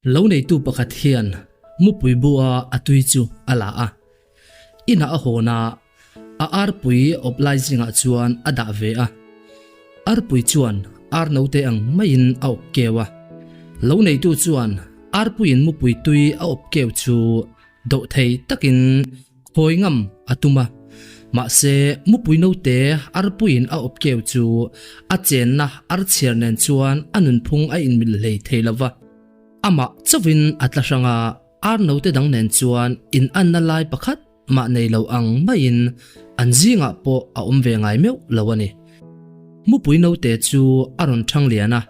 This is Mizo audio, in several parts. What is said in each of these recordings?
Lo neitu pakhat hian mupui bu-a a tui chu a la a. Inah a hawn a, a arpui awp lai zingah chuan a dah ve a. Arpui chuan ar note ang maiin a awp keu a. Lo neitu chuan arpuiin mupui tui a awp keu chu Doh thei takin khawi ngam a tum a, mahse mupui note arpuiin a awp keu chu a chenna archhiar nen chuan a nunphung a inmil hlei thei lo va. Amah chauhin a tla hrang a, ar note dang nen chuan inanna lai pakhat mah nei lo ang maiin an zingah pawh a awm ve ngai meuh lo a ni. Mupui note chu a rawn thang lian a,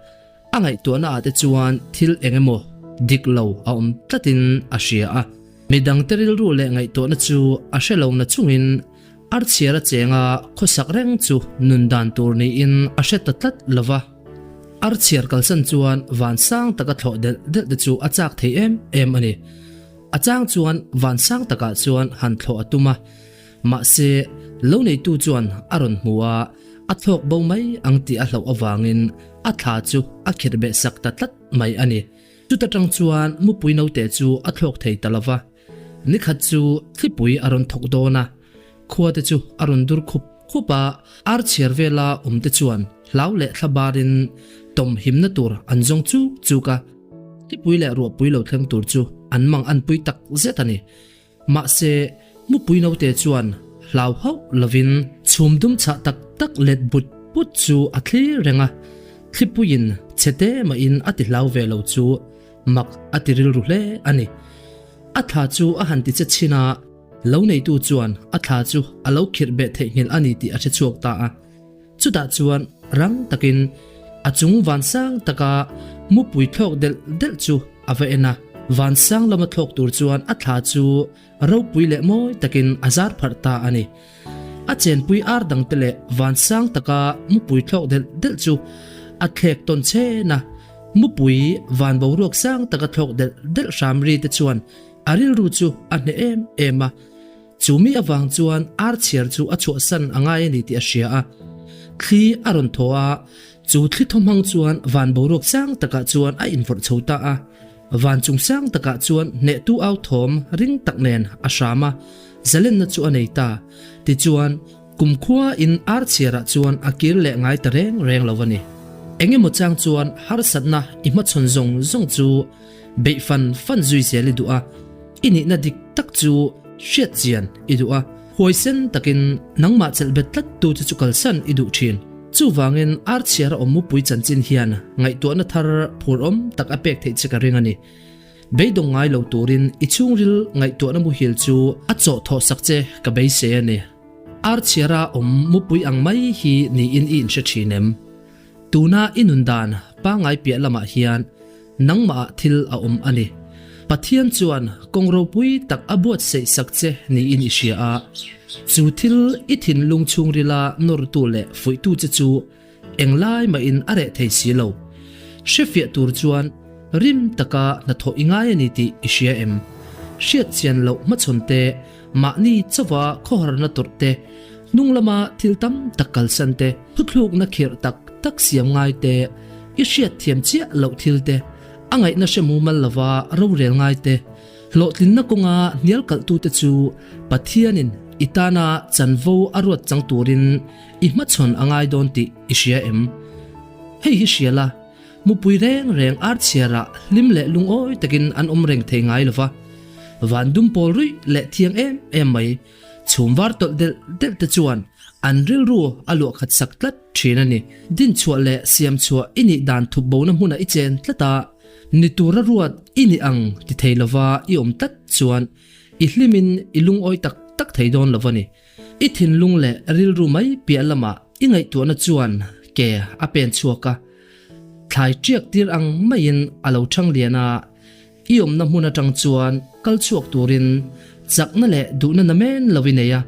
A ngaihtuahna ah te chuan thil eng emaw dik lo a awm tlatin a hria a. Midangte rilru leh ngaihtuahna chu a hre lo na chungin archhiar a chenga khawsak reng chu nun dan tur niin a hre ta tlat lo va. Archhiar kalsan chuan van sang taka thlawh delh delh te chu a chak thei em em a ni. A chang chuan van sang takah chuan han thlawh a tum a. Mahse, lo neitu chuan a rawn hmu a, a thlawk bo mai ang tih a hlauh avangin a thla chu a khirh beh sak ta tlat mai a ni. Chuta tang chuan mupui naute chu a thlawk thei ta lo va. Nikhat chu thlipui a rawn thawk dawn a, khua te chu a rawn dur khup khup a, ar chhiar vela awm te chuan hlau leh thla barin tawm himna tur an zawng chuk chuk a. Thlipui leh ruahpui lo thleng tur chu an mang anpui tak zet a ni. Mahse, mupui naute chuan hlau hauh lovin chhum dum chhah tak tak let but but chu a thlir reng a, thlipuiin chhe te mahin a ti hlau ve lo chu mak a ti rilru hle a ni. A thla chu a han ti che chhin a, lo neitu chuan a thla chu a lo khirh beh theihnghilh a ni tih a hre chhuak ta a. Chutah chuan rang takin a chung vansang taka mupui thlawk delh delh chu a va en a, vansang lama thlawk tur chuan a thla chu ropui leh mawi takin a zar pharh ta a ni. A chenpui ar dangte leh vansang taka mupui thlawk delh delh chu a thlek tawn chhen a, mupui van boruak sang taka thlawk delh delh hram ri te chuan a rilru chu a hneh em em a. Chu mi avang chuan ar chhiar chu a chhuahsan a ngai a ni tih a hria a. Thli a rawn thaw a, chu thli thaw hmang chuan van boruak sang takah chuan a invawrh chho ta a. Van chung sang takah chuan hnehtu au thawm ring tak nen a hram a, zalenna chu a nei ta. Tichuan, kumkhua in ar chhiarah chuan a kir leh ngai ta reng reng lo a ni. Eng emaw chang chuan harsatna i hmachhawn zawng zawng chu Beih fan fan zui zel i duh a, i nihna dik tak chu hriat chian i duh a, huaisen takin nangmah chelh bet tlat tu che chu kalsan i duh thin. Chuvangin archhiara awm mupui chanchin hian ngaihtuahna thar phur awm tak a pek theih che ka ring a ni. Beidawng ngai lo turin i chhungril ngaihtuahna muhil chu a chawh thawh sak che ka beisei a ni. Archhiara awm mupui ang mai hi niin i inhre thin em? Tuna i nun dan pangngai piah lamah hian nangmahah thil a awm a ni. Pathian chuan kawng ropui tak a buatsaih sak che niin i hria a. Chu thil i thinlung chhungrila nawrtu leh fuihtu che chu englai mahin a reh thei si lo. Hrefiah tur chuan rim taka hnathawh i ngai a ni tih i hria em? Hriatchian loh hmachhawn te, mahni chauha khawharna tawrh te, hnung lama thil tam tak kalsan te, Thuthlukna khirh tak tak siam ngai te, i hriat thiam chiah loh thil te, a ngaihna hre mumal lova rorel ngai te, hlawhtlinna kawnga hnial kalhtute chu Pathianin i tana chanvo a ruat chang turin i hmachhawn a ngai dawn tih i hria em? Hei hi hria la, mupui reng reng archhiarah hlim leh lungawi takin an awm reng thei ngai lova, van dum pawl ruih leh thiang em em mai Chhum var tawlh delh delh te chuan an rilru a luah khat sak tlat thin a ni. Din chhuah leh siam chhuah i nih dan thup bona hmunah i chen tlat a, ni tura ruat i nih ang ti thei lova i awm tlat chuan i hlimin i lungawi tak tak thei dawn lo a ni. I thinlung leh rilru mai piah lamah i ngaihtuahna chuan ke a pen chhuak a, thlai tiak tir ang maiin a lo thang lian a, I awmna hmun atang chuan kal chhuak turin chakna leh duhna namen lo i nei a,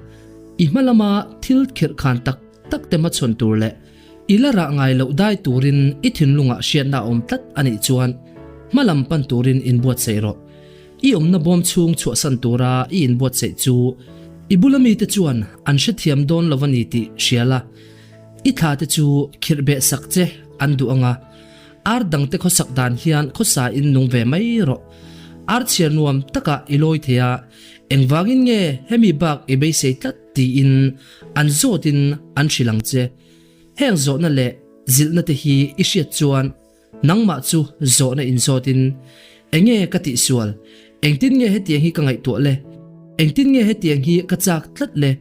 i hma lama thil khirh khan tak tak te hmachhawn tur leh i la rah ngai loh dai turin i thinlungah hriatna a awm tlat a nih chuan hma lam pan turin inbuatsaih rawh. I awmna bawm chhung chhuahsan tura i inbuatsaih chu i bula mite chuan an hrethiam dawn lo a ni tih hria la, i thla te chu khirh beh sak che an duh ang a. Ar dangte khawsak dan hian khawsa in nung ve mai rawh. Ar chhiar nuam takah i lawi thei a, engvangin nge hemi bak i beisei tlat tiin an zawtin an hrilh ang che. Heng zawhna leh zilhna te hi i hriat chuan nangmah chu zawhna inzawtin, Enge ka tihsual? Engtin nge hetiang hi ka ngaihtuah le? Engtin nge hetiang hi ka chak tlat le?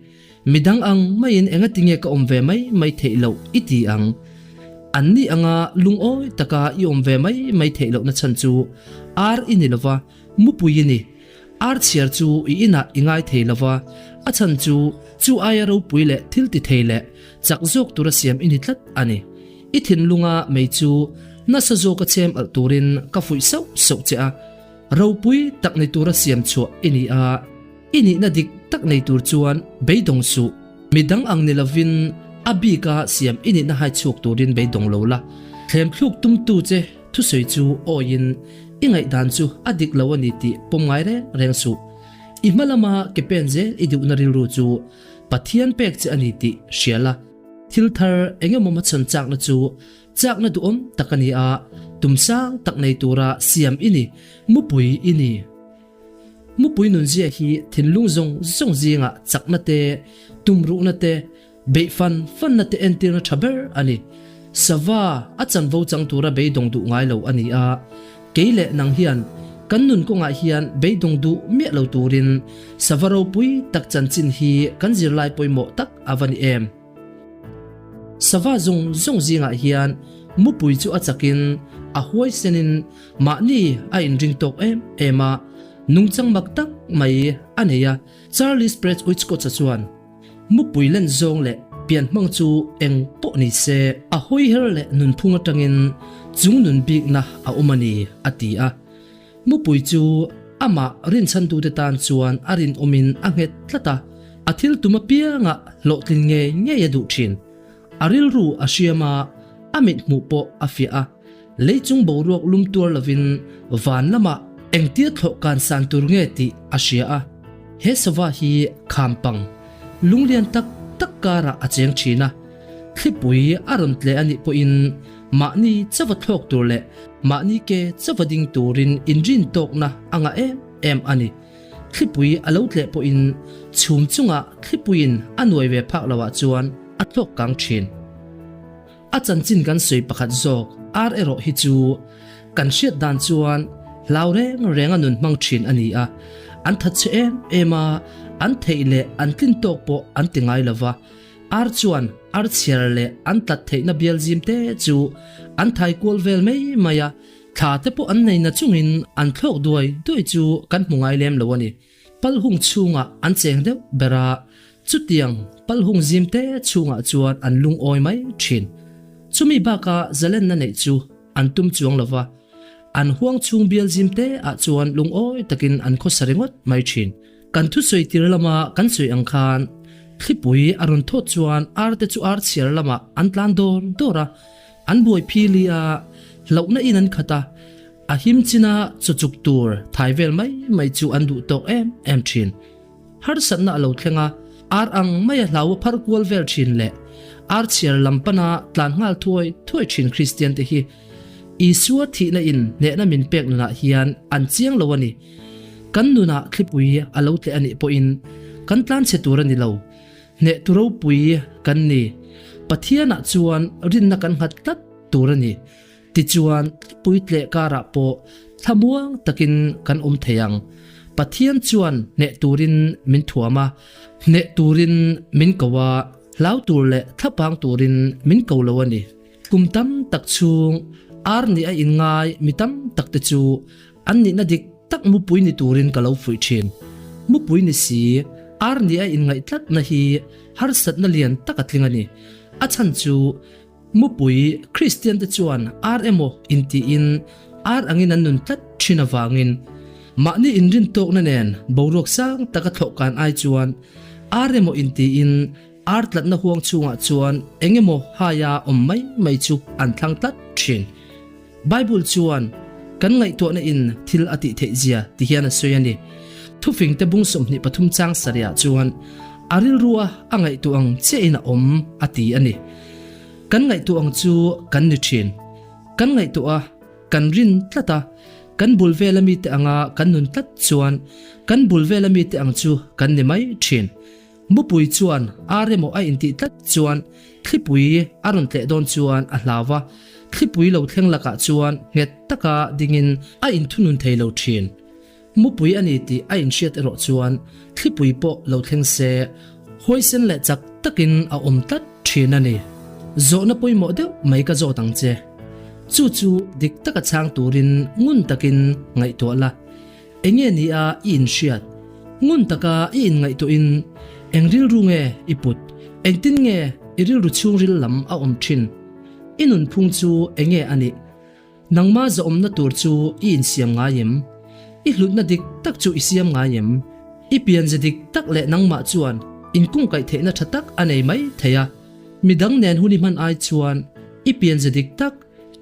Midang ang maiin engati nge ka awm ve mai mai theih loh i ti ang? Anni anga lungawi taka i awm ve mai mai theih lohna chhan chu ar i ni lova, mupui i ni. Ar chhiar chu i inah i ngai thei lova, a chhan chu chu aia ropui leh thil ti thei leh chak zawk tura siam i ni tlat a ni. I thinlunga mei chu nasa zawka chem alh turin ka fuih sauh sauh che a, ropui tak ni tura siam chhuah i ni a. I nihna dik tak nei tur chuan beidawng suh. Midang ang ni lovin a bika siam i nihna hai chhuak turin beidawng lo la. Thlem thluk tumtu che thusawi chu awiin i ngaihdan chu a dik lo a ni tih pawm ngai reng reng suh. I hma lama ke pen zel i duhna rilru chu Pathian pek che a ni tih hria la. Thil thar eng emaw hmachhawn chakna chu chakna duhawm tak a ni a, tum sang tak nei tura siam i ni, mupui i ni. Mupui nunzia hi thinlung zawng zawng zingah chakna te, tumruhna te, beih fan fanna te entirna tha ber a ni. Sava a chanvo chang tura beidawng duh ngai lo a ni a, kei leh nang hian kan nun kawngah hian beidawng duh miah lo turin sava ropui tak chanchin hi kan zirlai pawimawh tak a va ni em. Sava zawng zawng zingah hian mupui chu a chakin a huaisenin mahni a inring tawk em em a, nungchang mak tak mai a nei a. Charles Prescott-a chuan mupui len zawng leh pianhmang chu eng pawh ni se, a hawiher leh nunphung atangin chung nun bikna a awm a ni, a ti a. Mupui chu amah rinchhantute tan chuan a rinawmin a nghet tlat a, a thil tum apiangah hlawhtlin ngei ngei a duh thin. A rilru a hriam a, a mithmuh pawh a fiah a, lei chung boruak lum tuar lovin van lamah engtia thlawh kan san tur nge tih a hria a. He sava hi khampang lunglian tak tak karah a cheng thin a, thlipui a rawn tle a nih pawhin mahni chauva thlawk tur leh mahni ke chauva ding turin inrin tawkna a ngah em em a ni. Thlipui a lo tleh pawhin chhum chungah thlipuiin a nuai ve phak loah chuan a thlawk kang thin. A chanchin kan sawi pakhat zawk ar erawh hi chu kan hriat dan chuan hlau reng reng a nun hmang thin a ni a, an thatchhe em em a, an theih leh an tlin tawk pawh an ti ngai lova, Ar chuan ar chhiar leh an tlat theihna bial zim te chu an thai kual vel mai mai a, thla te pawh an nei na chungin an thlawk duai duai chu kan hmu ngai lem lo a ni. Palhung chhungah an cheng deuh ber a, chutiang palhung zim te chhungah chuan an lungawi mai thin. Chumi bakah zalenna neih chu an tum chuang lo va, an huang chhung bial zim te ah chuan lungawi takin an khawsa ringawt mai thin. Kan thusawi tir lama kan sawi ang khan thlipui a rawn thawt chuan arte chu ar chhiar lamah an tlan dawr dawr a, an buai phili a, hlauhna in an khat a, a him china chaw chuk tur thai vel mai mai chu an duh tawk em em thin. Harsatna a lo thleng a, ar ang maia hlau a phar kual vel thin leh ar chhiar lam pana tlan nghal thuai thuai thin Kristian te hi Isua thihna in hnehna min pek nunah hian an chiang lo a ni. Kan nunah thlipui a lo tleh a nih pawhin kan tlanchhe tur a ni lo. Hnehtu ropui kan ni. Pathianah chuan rinna kan nghat tlat tur a ni. Tichuan thlipui tleh karah pawh thlamuang takin kan awm thei ang. Pathian chuan hneh turin min thuam a, hneh turin min ko a, hlau tur leh thlapang turin min ko lo a ni. Kum tam tak chhung ar nih a inngai mi tam tak te chu an nihna dik tak mupui ni turin ka lo fuih thin. Mupui ni si, ar nih a inngaih tlatna hi harsatna lian tak a tling a ni. A chhan chu mupui Kristian te chuan ar emaw intiin ar angin an nun tlat thin avangin mahni inrin tawkna nen boruak sang taka thlawhkan ai chuan ar emaw intiin Ar tlatna huang chhungah chuan eng emaw haia awm mai mai chu an thlang tlat thin. Bible chuan kan ngaihtuahna in thil a tih theih zia ti hian a sawi a ni. Thufing te bung 23 chang sarihah chuan a rilrua a ngaihtuah ang chiahin a awm a ti a ni. Kan ngaihtuah ang chu kan ni thin. Kan ngaihtuah a, kan rin tlat a, kan bul vela mite anga kan nun tlat chuan kan bul vela mite ang chu kan ni mai thin. Mupui chuan ar emaw a intih tlat chuan thlipui a rawn tleh dawn chuan a hlau a, thlipui lo thleng lakah chuan nghet taka dingin a inthunun thei lo thin. Mupui a ni tih a inhriat erawh chuan thlipui pawh lo thleng se, huaisen leh chak takin a awm tlat thin a ni. Zawhna pawimawh deuh mai ka zawt ang che. Chu chu dik taka chhang turin ngun takin ngaihtuah la. Enge ni a i inhriat? Ngun taka i inngaihtuahin eng rilru nge i put? Engtin nge i rilru chhungril lam a awm thin? I nunphung chu enge a nih? Nangma zawhawmna tur chu i insiam ngai em? I hlutna dik tak chu i siam ngai em? I pianze dik tak leh nangmah chuan inkungkaih theihna tha tak a nei mai thei a. Midang nen hun i hman ai chuan i pianze dik tak,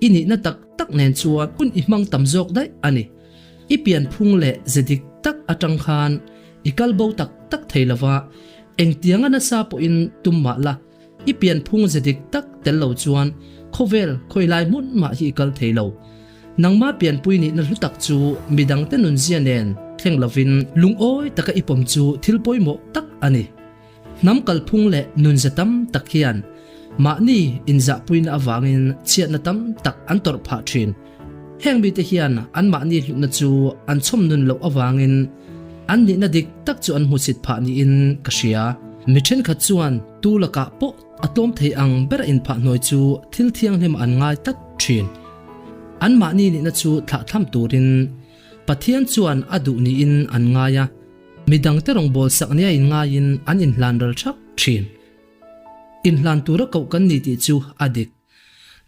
i nihna tak tak nen chuan hun i hmang tam zawk daih a ni. I pianphung leh ze dik tak atang khan i kal bo tak tak thei lova, engtianga nasa pawhin tum mah la, I pianphung ze dik tak tel lo chuan khawvel khawi lai hmun mah hi i kal thei lo. Nangma pianpui nihna hlu tak chu midangte nunzia nen thleng lovin lungawi taka i pawm chu thil pawimawh tak a ni. Hnam kalphung leh nunze tam tak hian mahni inzahpuina avangin chhiatna tam tak an tawrh phah thin. Heng mite hian anmahni hlutna chu an chhawm nun loh avangin an nihna dik tak chu an hmusit phah niin ka hria. Mi thenkhat chuan tu lakah pawh a tlawm thei ang bera inphah hnuai chu thil thianghlim an ngai tlat thin. Anmahni nihna chu thlahthlam turin Pathian chuan a duh niin an ngai a, midangte rawngbâwl sak nia inngaiin an inhlan ral thak thin. Inhlan tura koh kan ni tih chu a dik.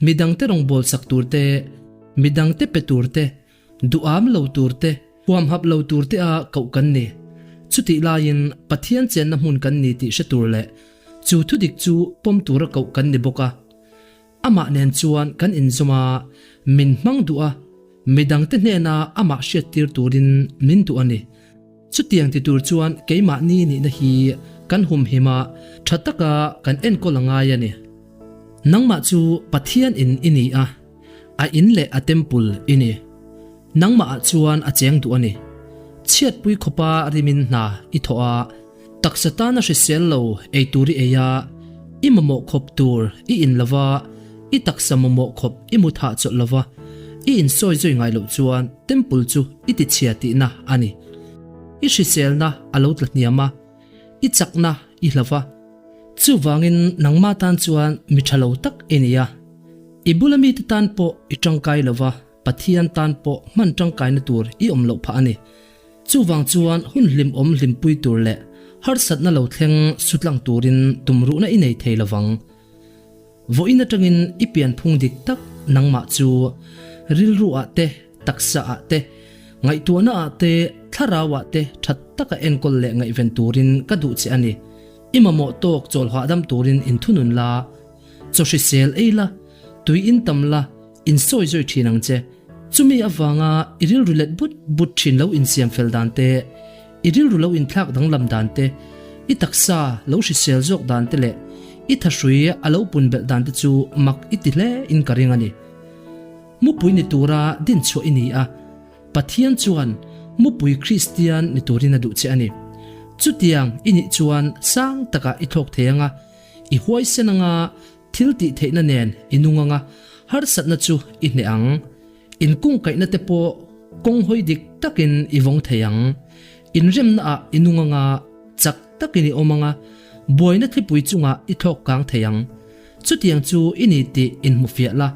Midangte rawngbâwl sak tur te, midangte pe tur te, duham lo tur te, huamhap lo tur te a koh kan ni. Chutih laiin Pathian chenna hmun kan ni tih hre tur leh chu thudik chu pawm tura koh kan ni bawk a. Amah nen chuan kan inzawm a, min hmang duh a, midangte hnena amah hriattir turin min duh a ni. Chutiang ti tur chuan keimahni nihna hi kan humhim a, tha taka kan enkawl a ngai a ni. Nangmah chu Pathian in i ni a, a in leh a temple i ni. Nangmah ah chuan a cheng duh a ni. Chhiatpui khawpa rimin hna i thawh a, taksa tana hrisel lo ei tur i ei a, i mamawh khawp tur i in lo va, i taksa mamawh khawp i mu thah chawlh lo va, i insawi zui ngai loh chuan temple chu i tichhia tihna a ni. I hriselna a lo tla hniam a, i chakna i hlo va. Chuvangin nangma tan chuan mi tha lo tak i ni a, i bula mite tan pawh i tangkai lo va, Pathian tan pawh hman tangkaina tur i awm loh phah a ni. Chuvang chuan hun hlimawm hlimpui tur leh harsatna lo thleng sutlang turin tumruhna i nei thei lovang. Vawiin atangin i pianphung dik tak nangmah chu rilru ah te, taksa ah te, ngaihtuahna ah te, thlarau ah te tha taka enkawl leh ngaihven turin ka duh che a ni. I mamawh tawk chawl hahdam turin inthunun la, chaw hrisel ei la, tui in tam la, Insawi zui thin ang che. Chumi avanga i rilru let but but thin lo insiam fel dan te, i rilru lo inthlak danglam dan te, i taksa lo hrisel zawk dan te leh i thahrui a lo pun belh dan te chu mak i ti hle in ka ring a ni. Mupui ni tura dinchhuah i ni a, Pathian chuan mupui Kristian ni turin a duh che a ni. Chutiang i nih chuan sang takah i thlawk thei ang a, i huaisen anga Thil tih theihna nen i nung anga harsatna chu i hneh ang. Inkungkaihna te pawh kawng hawi dik takin i vawng thei ang. Inremna ah i nung anga chak takin i awm anga buaina thlipui chungah i thlawk kang thei ang. Chutiang chu i ni tih inhmufiah la,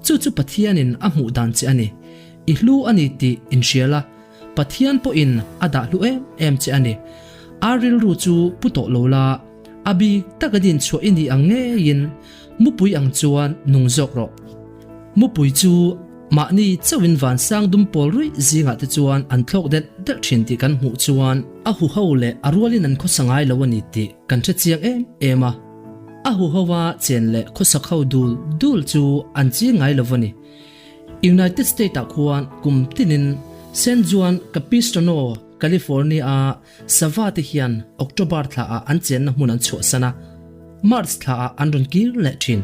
chu chu Pathianin a hmuh dan che a ni. I hlu a ni tih inhria la, Pathian pawhin a dah hlu em em che a ni. A rilru chu pu tawh lo la. A bik taka din chhuah i nih ang ngeiin mupui ang chuan nung zawk rawh. Mupui chu mahni chauhin vansang dum pawl ruih zingah te chuan an thlawk delh delh thin tih kan hmuh chuan a huho leh a rualin an khawsa ngai lo a ni tih kan hre chiang em em a. A huhoa chen leh khawsak ho dul dul chu an ching ngai lo a ni. United State-ah khuan kum tinin San Juan Capistrano, California-a Sava te hian October thla ah an chenna hmun an chhuahsan a, March thla ah an rawn kir leh thin.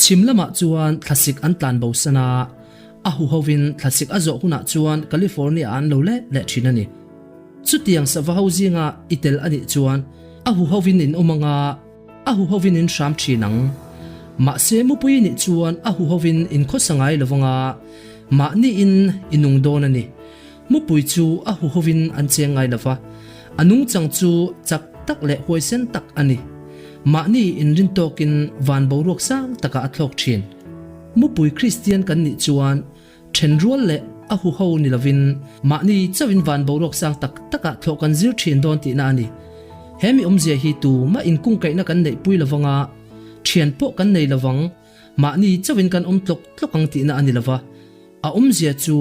Chhim lamah chuan thlasik an tlan bo san a, a huhovin thlasik a zawh hunah chuan California-ah an lo let leh thin a ni. Chutiang sava ho zinga i tel a nih chuan a huhovin in awm anga a huhovin in hram thin ang. Mahse mupui i nih chuan a huhovin in khawsa ngai lo anga mahniin i nung dawn a ni. Mupui chu a huhovin an cheng ngai lo va, a nungchang chu chak tak leh huaisen tak a ni. Mahni inrin tawkin van boruak sang takah a thlawk thin. Mupui Kristian kan nih chuan Thenrual leh a huho ni lovin mahni chauhin van boruak sang tak takah thlawh kan zir thin dawn tihna a ni. He mi awmzia hi tumah inkungkaihna kan neihpui lovanga, thian pawh kan nei lovang, mahni chauhin kan awm tlawk tlawk ang tihna a ni lova. A awmzia chu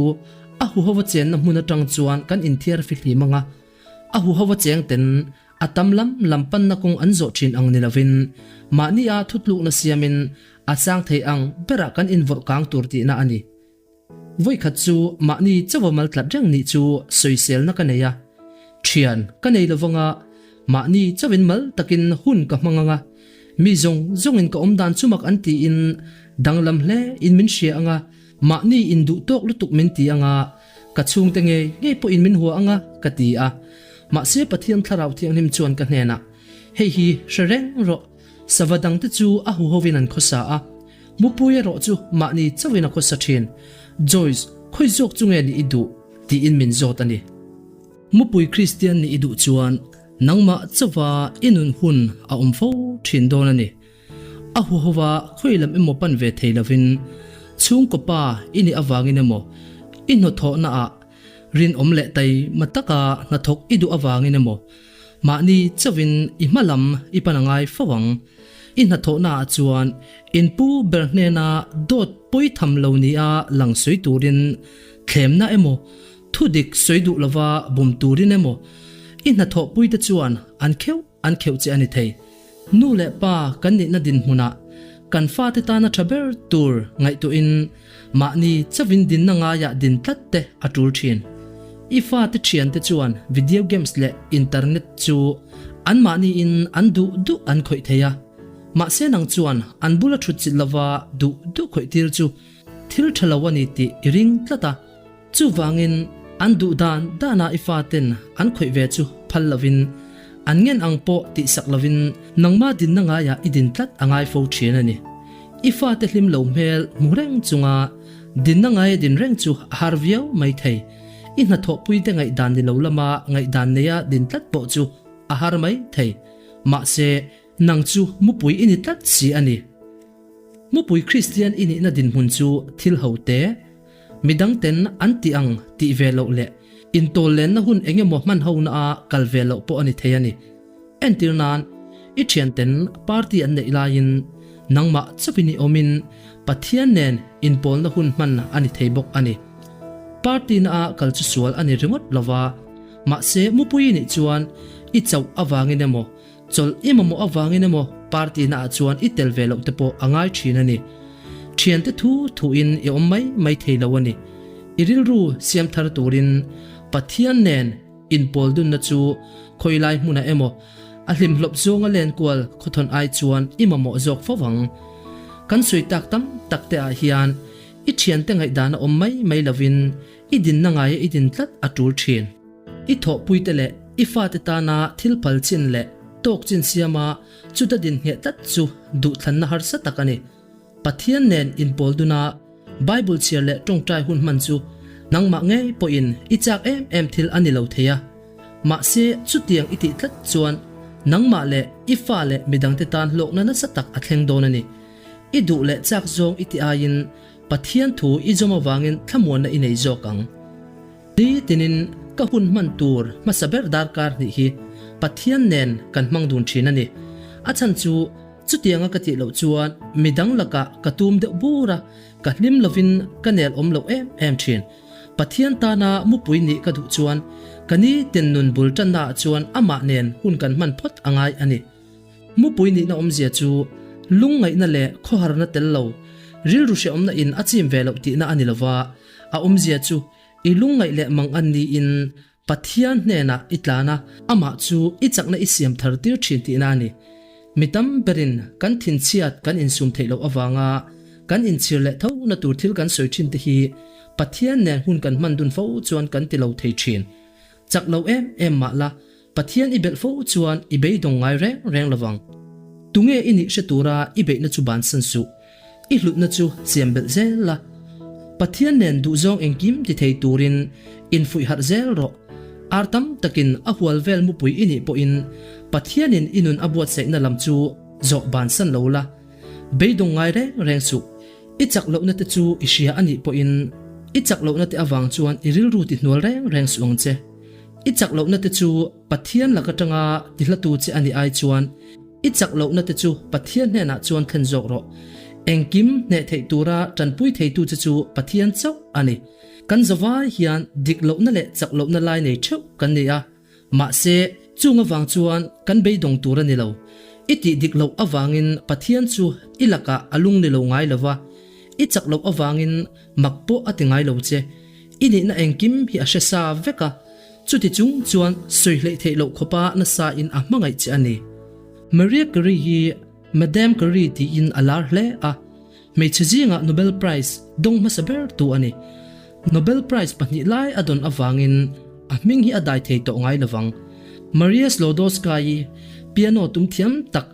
a huhova chenna hmun atang chuan kan inthiar fihlim anga, a huhova cheng ten a tam lam lam panna kawng an zawh thin ang ni lovin mahnia thutlukna siamin A chang thei ang berah kan invawrh kang tur tihna a ni. Vawikhat chu mahni chauha mal tlat reng nih chu sawiselna ka nei a. Thian ka nei lo vanga mahni chauhin mal takin hun ka hmang anga, mi zawng zawngin ka awm dan chu mak an tiin danglam hle in min hria anga, mahni induh tawk lutuk min ti anga, ka chhungte ngei ngei pawhin min hua anga ka ti a. Mahse Pathian Thlarau Thianghlim chuan ka hnenah, Hei hi hre reng rawh, Sava dangte chu a huhovin an khawsa a, mupui erawh chu mahni chauhin a khawsa thin. Joyce, khawi zawk chu nge nih i duh? tiin min zawt a ni. Mupui Kristian nih i duh chuan nangmah chauha i nun hun a awm fo thin dawn a ni. A huhova khawi lam emaw pan ve thei lovin chhungkaw pa i nih avangin emaw i hnawthawhnaah rinawm leh taima taka hnathawk i duh avangin emaw Mahni chauhin i hma lam i pan a ngai fo ang. I hnathawhnaah chuan in pu ber hnena dawt pawi tham lo nia lang sawi turin thlemna emaw, thu dik sawi duh lova bum turin emaw i hnathawhpuite chuan an kheuh an kheuh che a ni thei. Nu leh pa kan nihna dinhmunah kan fate tana tha ber tur ngaihtuahin mahni chauhin dinna ngaiah din tlat te a tul thin. I fate thiante chuan video games leh internet chu anmahniin an duh duh an khawih thei a, mahse nang chuan an bula thut chilh lova duh duh khawih tir chu thil tha lo a ni tih i ring tlat a. Chuvangin, an duh dan danah i faten an khawih ve chu phal lovin, an ngen ang pawh tihsak lovin nangma dinna ngaiah i din tlat a ngai fo thin a ni. I fate hlim lo hmel hmu reng chunga dinna ngaia din reng chu a har viau mai thei. I hnathawhpuite ngaihdan ni lo lama ngaihdan neia din tlat pawh chu a har mai thei. Mahse, nang chu mupui i ni tlat si a ni. Mupui Kristian i nihna dinhmun chu thil ho te. Midangten an tih ang tih ve loh leh intawllenna hun eng emaw hman hona a kal ve loh pawh a ni thei a ni. Entir nan, i thianten party an neih laiin nangmah chauhin i awmin Pathian nen inpawlna hun hman a ni thei bawk a ni. Party na a kal chu sual a ni ringawt lova, mahse mupui i nih chuan i chauh avangin emaw Chawlh i mamawh avangin emaw party na ah chuan i tel ve loh te pawh a ngai thin a ni. Thiante thu thuin i awm mai mai thei lo a ni. I rilru siam thar turin Pathian nen inpawl dunna chu khawi lai hmunah emaw a hlimhlawp zawnga len kual khawthawn ai chuan i mamawh zawk fo ang. Kan sawi tak tam tak te ah hian i thiante ngaihdan a awm mai mai lovin i dinna ngaia i din tlat a tul thin. I thawhpuite leh i fate tana thil phal chin leh tawk chin siama chuta din ngheh tlat chu duhthlanna harsa tak a ni. Pathian nen inpawl duna Bible chhiar leh tawngtai hun hman chu nangmah ngei pawhin i chak em em thil a ni lo thei a. Mahse, chutiang i tih tlat chuan nangmah leh i fa leh midangte tan hlawkna nasa tak a thleng dawn a ni. I duh leh chak zawng i tih aiin Pathian thu i zawm avangin thlamuanna i nei zawk ang. Ni tinin ka hun hman tur hmasa ber darkar hnih hi Pathian nen kan hmang dun thin a ni. A chhan chu chutianga ka tih loh chuan midang lakah ka tum deuh bur a, ka hlim lovin ka nel awm loh em em thin. Pathian tana mupui nih ka duh chuan ka ni tin nun bul tannaah chuan amah nen hun kan hman phawt a ngai a ni. Mupui nihna awmzia chu lungngaihna leh khawharna tel lo, rilru hrehawmna in a chim ve loh tihna a ni lova, A awmzia chu i lungngaih leh mang an niin Pathian hnenah i tlan a, amah chu i chakna i siam thar tir thin tihna a ni. Mi tam berin kan thinchhiat kan insum theih loh avanga Kan inchhir leh tho na tur thil kan sawi thin te hi Pathian nen hun kan hman dun fo chuan kan ti lo thei thin. Chak lo em em mah la, Pathian i belh fo chuan i beidawng ngai reng reng lo vang. Tunge i nih hre tura i beihna chu bansan suh. I hlutna chu siam belh zel la. Pathian nen duhzawng engkim ti thei turin infuih harh zel rawh. Ar tam takin a hual vel mupui i nih pawhin Pathianin i nun a buatsaihna lam chu zawh bansan lo la. Beidawng ngai reng reng suh. I chak lohna te chu i hria a nih pawhin i chak lohna te avang chuan i rilru ti hnual reng reng suh ang che. I chak lohna te chu Pathian lak atanga ti hlatu che a nih ai chuan i chak lohna te chu Pathian hnenah chuan thlen zawk rawh. Engkim hneh theih tura tanpui theitu che chu Pathian chauh a ni. Kan zavai hian dik lohna leh chak lohna lai nei theuh kan ni a. Mahse, chung avang chuan kan beidawng tur a ni lo. I tih dik loh avangin Pathian chu i lakah a lung ni lo ngai lo va, i chak loh avangin mak pawh a ti ngai lo che. I nihna engkim hi a hre sa vek a, chuti chung chuan sawi hleih theih loh khawpa nasa in a hmangaih che a ni. Maria Curie hi Madame Curie tiin a lar hle a, hmeichhe zingah Nobel Prize dawng hmasa ber tu a ni. Nobel Prize pahnih lai a dawn avangin a hming hi a dai thei tawh ngai lovang. Maria Slodowska-i piano tum thiam tak,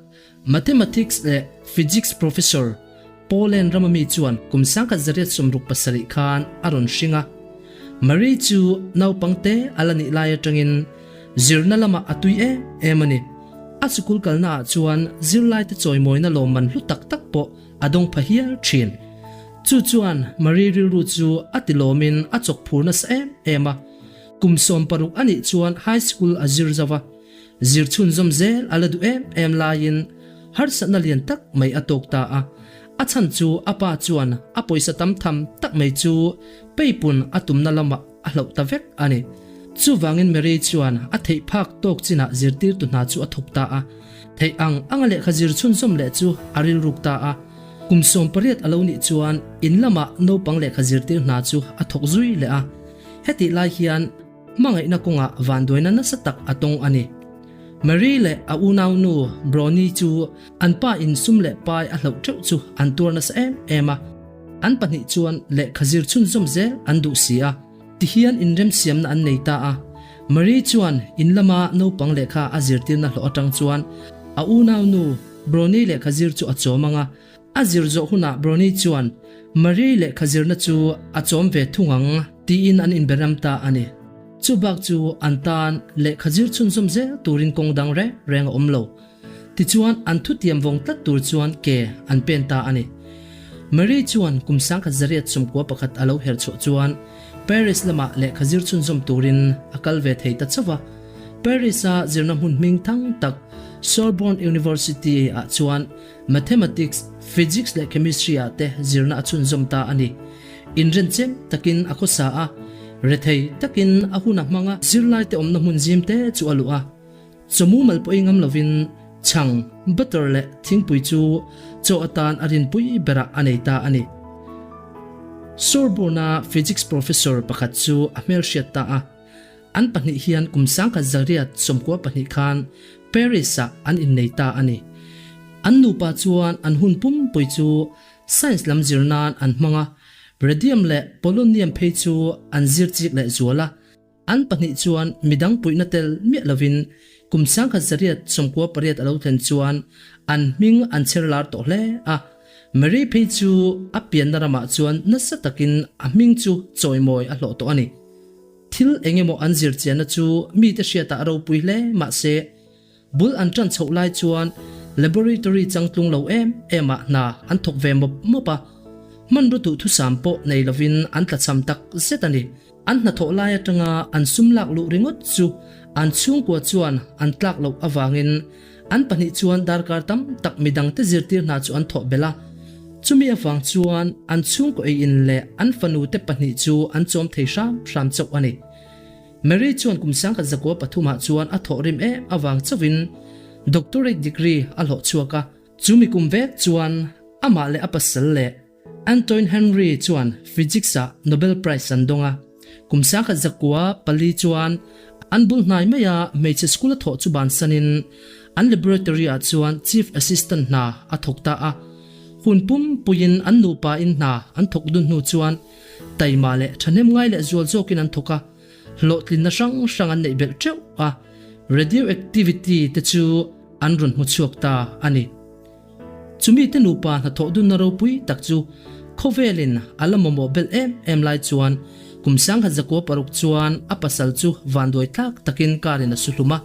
mathematics leh physics professor, Poland rama mi chuan kum 1967 khan a rawn hring a. Marie chu naupang te a la nih lai atangin zirna lamah a tui em em a ni. A sikul kalnaah chuan zirlaite chawimawina lawmman hlu tak tak pawh a dawng pha hial thin. Chu chuan Marie rilru chu a tilawmin a chawk phur nasa em em a. Kum 60 a nih chuan high school a zir zo va. Zir chhunzawm zel a la duh em em laiin harsatna lian tak mai a tawk ta a. A chhan chu a pa chuan a pawisa tam tham tak mai chu peipun a tumna lamah a hloh ta vek a ni. Chuvangin Mary chuan a theih phak tawk chinah zirtirtu hna chu a thawk ta a. Theih ang anga lehkha zir chhunzawm leh chu a rilruk ta a. Kum 18 a lo nih chuan in lamah naupang lehkha zirtir hna chu a thawk zui leh a. Hetih lai hian Hmangaihna kawngah vanduaina nasa tak a tawng a ni. Marie leh a unaunu Brony chu an pa in sum leh pai a hloh teuh chu an tuar nasa em em a. An pahnih chuan lehkha zir chhunzawm zel an duh si a, tihian inremsiamna an nei ta a. Marie chuan in lama naupang lehkha a zirtirna hlawh atang chuan a unaunu Brony lehkha zir chu a chawm ang a, A zir zawh hunah Brony chuan Marie lehkha zirna chu a chawm ve thung ang tiin an inberam ta a ni. Chu bak chu an tan lehkha zir chhunzawm zel turin kawng dang reng reng a awm lo. Tichuan an thutiam vawng tlat tur chuan ke an pen ta a ni. Marie chuan kum 1991 a lo her chhuah chuan Paris lamah lehkha zir chhunzawm turin a kal ve thei ta chauh a. Paris-a zirna hmun hming thang tak Sorbonne University-ah chuan Mathematics, Physics leh Chemistry ah te zirna a chhunzawm ta a ni. Inrenchem takin a khawsa a, rethei takin a hun a hmang a, zirlaite awmna hmun zim te chu a luh a. Chaw mumal pawh i ngam lovin chhang, butter leh thingpui chu chaw atan a rinpui berah a nei ta a ni. Sorbonne-a Physics Professor pakhat chu a hmelhriat ta a. An pahnih hian kum 1992 khan Paris-ah an innei ta a ni. An nupa chuan an hun pumpui chu science lam zir nan an hmang a, radium leh polonium phei chu an zir chik leh zual a. An pahnih chuan midang puihna tel miah lovin kum 1998 a lo thlen chuan an hming an chher lar tawh hle a. Marie phei chu a pianna ramah chuan nasa takin a hming chu chawimawi a hlawh tawh a ni. Thil eng emaw an zir chianna chu mite hriatah a ropui hle mahse, bul an ṭan chhoh lai chuan laboratory changtlung lo em em ah hna an thawk ve mawp mawp a, hmanraw duhthusam pawh nei lovin an tlachham tak zet a ni. An hnathawh lai atanga an sum lak luh ringawt chu an chhungkua chuan an tlak loh avangin An pahnih chuan darkar tam tak midangte zirtir hna chu an thawh belh a, chumi avang chuan an chhungkaw ei in leh an fanute pahnih chu an chawm thei hram hram chauh a ni. Mary chuan kum 1903 ah chuan a thawh rim em avang chauhin doctorate degree a hlawh chhuak a, chumi kum vek chuan amah leh a pasal leh Antoine Henry chuan Physics-ah Nobel Prize an dawng a. Kum 1904 chuan an bul hnai maia hmeichhe school a thawh chu bansanin an laboratory-ah chuan Chief Assistant hna a thawk ta a. Hun pumpuiin an nupain hna an thawk dun hnu chuan taima leh thahnem ngai leh zual zawkin an thawk a, hlawhtlinna hrang hrang an neih belh teuh a, radioactivity te chu an rawn hmu chhuak ta a ni. Chumi te nupa hnathawh dunna ropui tak chu khawvelin a la mamawh belh em em lai chuan kum 1906 chuan a pasal chu vanduai tlak takin car in a su hlum a.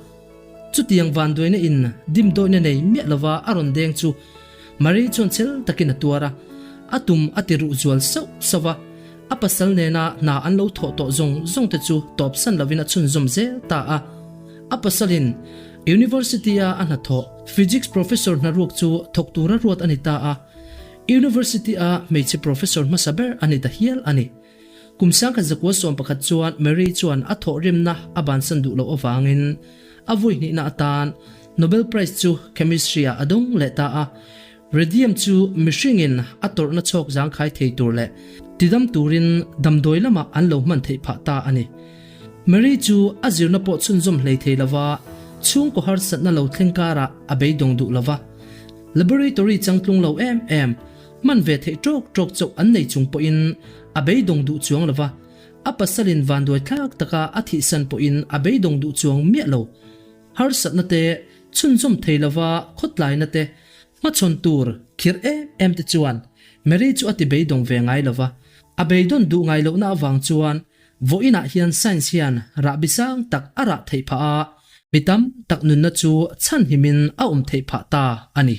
Chutiang vanduaina in dimdawihna nei miah lova a rawn deng chu Marie chuan chel takin a tuar a, a tum a ti ruh zual sauh sauh a, a pasal nena hna an lo thawh tawh zawng zawng te chu tawpsan lovin a chhunzawm zel ta a. A pasalin University-a a hnathawh Physics Professor hnaruak chu thawk tura ruat a ni ta a, University-a hmeichhe Professor hmasa ber a ni ta hial a ni. Kum 1911 chuan Marie chuan a thawhrimna a bansan duh loh avangin a vawi hnihna atan Nobel Prize chu Chemistry-ah a dawng leh ta a. Radium chu mihringin a tawrhna chhawk zangkhai thei tur leh tidam turin damdawi lamah an lo hman theih phah ta a ni. Marie chu a zirna pawh chhunzawm hlei thei lova, chhungkaw harsatna lo thleng karah a beidawng duh lova. Laboratory changtlung lo em em, hman ve theih tawk tawk chauh an nei chung pawhin a beidawng duh chuang lova, a pasalin vanduai thlak taka a thihsan pawhin a beidawng duh chuang miah lo. Harsatna te, chhunzawm thei lova khawtlaina te, hmachhawn tur khirh em em te chuan Mary chu a ti beidawng ve ngai lova, a beidawn duh ngai lohna avang chuan vawiinah hian science hian rahbi sang tak a rah theih phah a, mi tam tak nunna chu chhanhimin a awm theih phah ta a ni.